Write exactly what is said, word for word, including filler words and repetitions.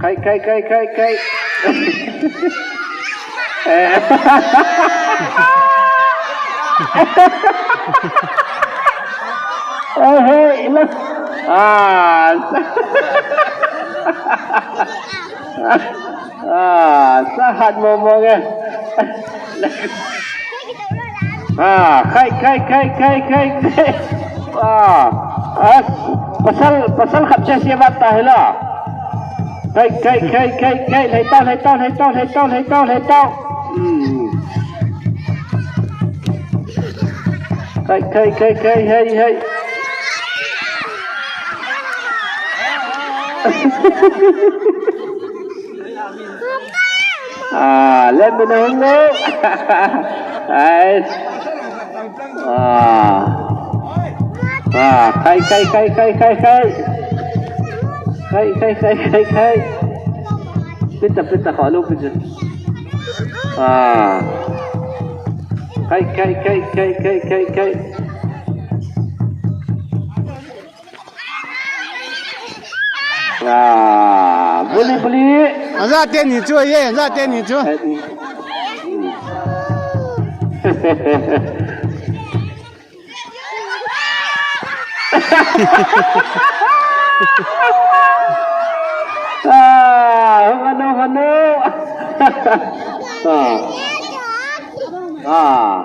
Khai, khai, khai, khai, khai. Eh. Eh, hey, look. Ah. Ah, sahat mo mo nge. Ah, khai, khai, khai, khai, khai, khai. Ah, ah, pasal, pasal khat che sia bat ta hela. Khai, khai, khai, khai, khai, lhai tao, lhai tao, lhai tao, lhai tao, lhai tao, lhai tao. Hmm. Khai, khai, khai, khai, hai, hai. Ah, let me know. Nice. Ah. Ah, khai, khai, khai, khai, khai, khai. Khai, khai, khai, khai, khai. Pita, pita, kho lu, pita. Ah. Khai, khai, khai, khai, khai, khai, khai. Ah, buli, buli. Aja te ni chu, ye, aja te ni chu. Eh, ni. Ah, hanu, hanu. Ah. Ah.